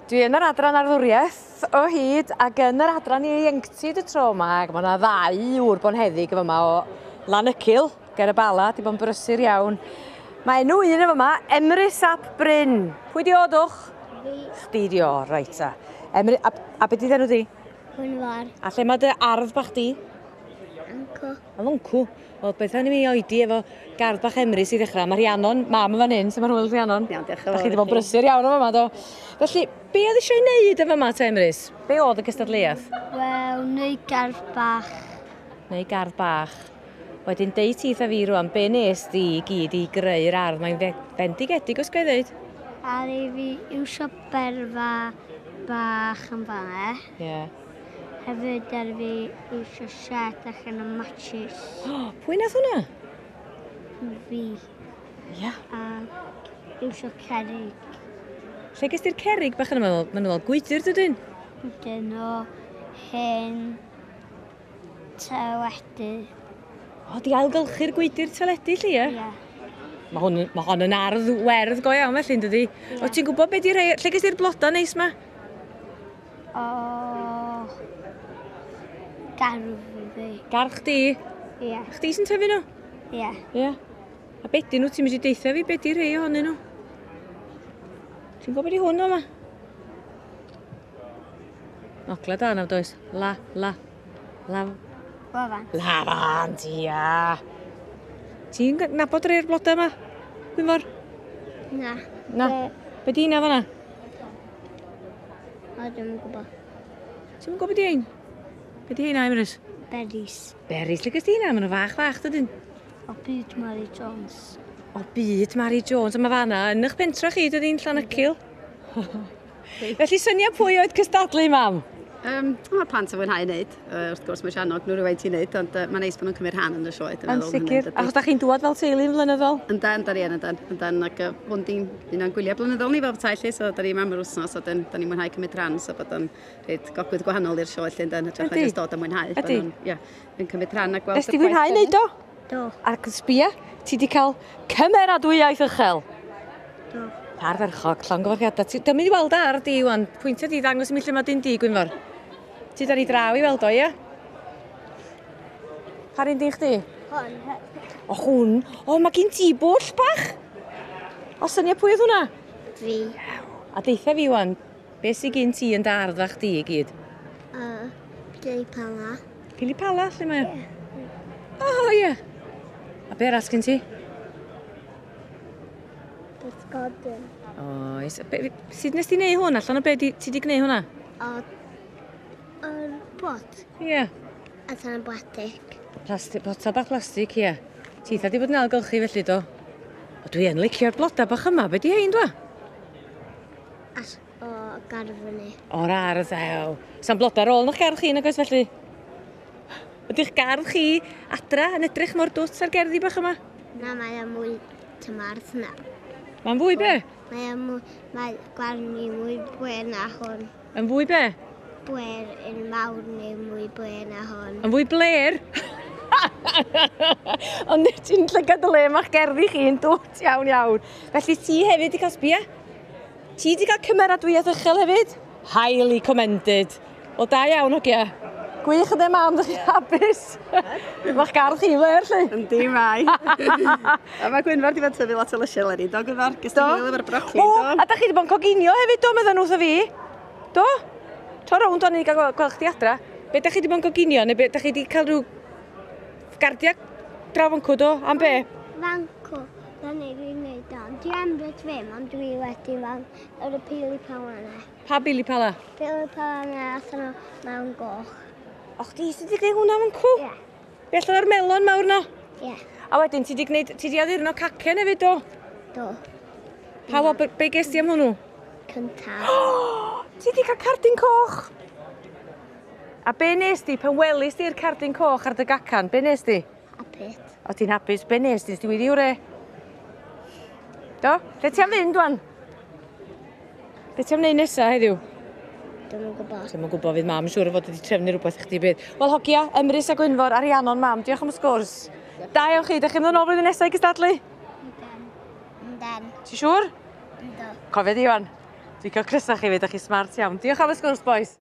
Dwi yn yr adran arddwriaeth o hyd ac yn yr adran ieuenctid y tro yma ac mae yna ddau ŵr bonheddig yn fama o Lanycil ger y Bala, di bod yn brysur iawn. Mae enw un yn fama, Emrys ap Bryn. Pwy di o, dwch? Fi. Chdi di o, reit ta. Emry, a be di enw di? Gwynfor. A lle mae dy ardd bach di? Anco. A lwncw. Wel, beth am i mi oedi efo gardd bach Emrys i ddechrau. Mae Rhiannon, mam yn fan hyn, sut mae'r hwyl Rhiannon? Iawn, diolch yn fawr. Da chi wedi bod yn brysur iawn o fama, do. Felly, be oedd eisiau ei wneud efo yma te, Emrys? Be oedd y gystadleuaeth? Wel, neu gardd bach. Neu gardd bach. Wedyn, deud ti wrtha fi rwan, be nes di i gyd i greu'r ardd? Mae'n fendigedig, os ga i ddeud. Ar i fi iwsio berfa bach yn fanna. Ie. Yeah. Hefyd ar fi iwsio set allan o matches. O, pwy nath hwnna? Fi. Ia. A iwsio cerrig. Lle ges ti'r cerrig bach yna? Maen nhw fel gwydr, dydyn? Dyn o hen teledu. O, di ailgylchu'r gwydr teledu, lle, ie? Ie. Mae hwn, ma hon yn ardd werdd go iawn felly, yn dydi? Ie. O, ti'n gwybod be di rhai... Lle ges ti'r bloda neis ma? O gardd fi. Gardd chdi? Ie. Chdi sy'n tyfu nhw? Ie. Ie. A be di nhw? Ti'n mynd i deitha fi be di rhai ohonyn nhw? Ti'n gwybod be di hwn yma? Ogla da nawr does? La, la, la... Lafant. Lafant, ia. Ti'n nabod rhai'r blodau yma? Gwynfor? Na. Na. Be di hynna fan'na? O, dwi'm yn gwybod. Ti'm yn gwybod be di hein? Be di heina, Emrys? Berries. Berries, lle gest ti heina? Maen nhw fach fach, dydyn? O byd Mary Jones. O byd Mary Jones, a mae fan'na yn eich pentra chi, dydyn, Llanycil. Felly syniad pwy oedd cystadlu, mam? Mae'r plant yn fwynhau wneud. Wrth gwrs mae eisiau annog nhw rhywfaint i wneud, ond mae'n neis bod nhw'n cymryd rhan yn y sioe. Yn sicr. Achos da chi'n dŵad fel teulu yn flynyddol? Yndan, da ni yn, yndan. Yndan, ac hwn di'n un o'n gwyliau blynyddol ni fel petai, lle, so da ni yma am yr wythnos, so da ni'n mwynhau cymryd rhan, so bod o'n rhaid gogwydd gwahanol i'r sioe, lle, yndan, hytrach na jyst dod a mwynhau. Ydy. Nhw'n, ie, yn cymryd rhan a gweld. Nes ti fwynhau wneud o? Do. Ac sbia, ti di cael cymeradwyaeth uchel. Do. Ardderchog, llongyfarchiadau. Ti, dwi'n mynd i weld ar di, wan. Pwyntio di ddangos i mi lle mae dyn di, Gwynfor. Ti da ni draw i weld o, ie? Pa un di chdi? Hwn. O, hwn. O, mae gen ti bwll bach. O, syniad pwy oedd hwnna? Fi. A deitha fi, wan, beth sydd gen ti yn dy ardd fach di i gyd? Pili pala. Pili pala, lle mae o? Ie. O, ie. A be arall gen ti? Bysgodyn. Oes. Sut nes ti wneud hwn? Allan o be di, ti di gwneud hwnna? O, o'r pot. Ie. Allan o blastig. Plastig, potel bach plastig, ie. Ti eitha di bod yn ailgylchu felly, do? O, dwi yn licio'r blodau bach yma. Be di hein, dwa? As o gardd ni. O'r ardd, ew. Sa'n blodau ar ôl yn eich gardd chi, nag oes felly? Ydych gardd chi adra yn edrych mor dwt ar gerddi bach yma? Na, mae o mwy tymarth na. Mae'n fwy be? Mae o mwy, mae gwarn ni mwy bwer na hwn. Yn fwy be? Bwer yn mawr neu mwy bwer na hwn. Yn fwy bler? Ond ti'n llygad y le ma'ch gerddi chi yn dwt iawn iawn. Felly ti hefyd di cael sbia? Ti di cael cymeradwyaeth uchel hefyd? Highly commended. O da iawn, hogia. Gwych ynddo mam, ddech chi'n hapus? Ma'ch gardd chi fler, lle? Yndi, mae. A mae Gwynfor di bod yn tyfu lot o lysiau eleni, do Gwynfor? Ges ti hwyl efo'r brocoli, O, do? a da chi wedi bod yn coginio hefyd, do, medden nhw wrtho fi? Do? Tro rownd o'n i gael gweld chdi adra. Be da chi wedi bod yn coginio, neu be da chi wedi cael rhyw gardia draw fancw, do? Am be? Fancw, da ni wedi gwneud o. Dwi am beth ddim, ond dwi wedi fan yr y pili pala yna. Pa bili pala? Pili pala yna allan o mewn goch. O, chdi sydd wedi gwneud hwnna fancw? Ie. Be allan o'r melon mawr na? Ie. A wedyn, ti wedi gwneud, ti wedi addurno cacen hefyd, do? Do. Pa wobr, be ges ti am hwnnw? Cyntaf. Ti wedi cael cardyn coch? A be nes di pan welis di'r cardyn coch ar dy gacan? Be nes di? Hapus. O ti'n hapus, be nes di? Nes di weiddi wre? Do? Lle ti am fynd, wan? Be ti am wneud nesa heddiw? Dwi'm yn gwybod. Dwi'm yn gwybod, fydd mam yn siŵr o fod wedi trefnu rhywbeth i chdi bydd. Wel, hogia, Emrys a Gwynfor a Rhiannon, mam, diolch am y sgwrs. Da iawn chi, da chi'n mynd yn ôl flwyddyn nesaf i gystadlu? Yndan. Yndan. Ti siŵr? Yndw. Cofio di, Iwan. Dwi'n cael crysau chi fyd, chi smart iawn. Diolch am y sgwrs, boys.